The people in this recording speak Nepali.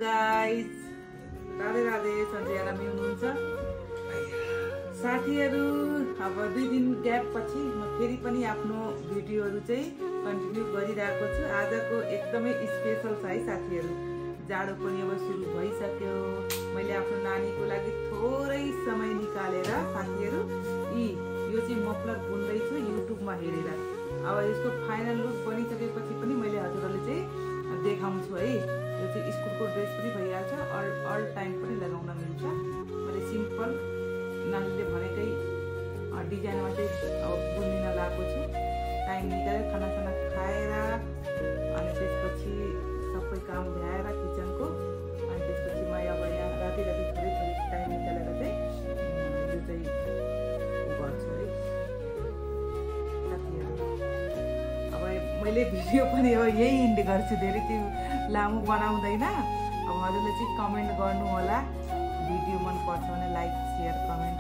गाइस राधे राधे सन्चै आरामै हुनुहुन्छ साथीहरु। अब 2 दिन ग्याप पछि म फेरि पनि आफ्नो भिडियोहरु चाहिँ कन्टिन्यू गरिरहेको छु। आजको एकदमै स्पेशल छ है साथीहरु। जाडो पनि अब सुरु भइसक्यो। मैले आफ्नो नानीको लागि थोरै समय निकालेर साथीहरु यो चाहिँ मफलर बुन्दै छु युट्युबमा हेरेर। अब यसको फाइनल लुक बनिसकेपछि पनि मैले हजुरहरुले चाहिँ देखाउँछु है। यो चाहिँ स्कुलको ड्रेस पनि भइहाल्छ, अल टाइम पनि लगाउन मिल्छ। मैले सिम्पल नानीले भनेकै डिजाइनमा चाहिँ अब बुनिन लागेको छु। टाइम निकालेर खानासाना खाएर अनि त्यसपछि सबै काम भ्याएर किचनको अनि त्यसपछि म अब यहाँ राति थोरै टाइम निकालेर चाहिँ यो चाहिँ गर्छु है साथीहरु। अब मैले भिडियो पनि अब यही इन्ड गर्छु, धेरै त्यो लामो बनाउँदैन। अब हजुरले चाहिँ कमेन्ट गर्नु होला, भिडियो मन पर्छ भने लाइक शेयर कमेन्ट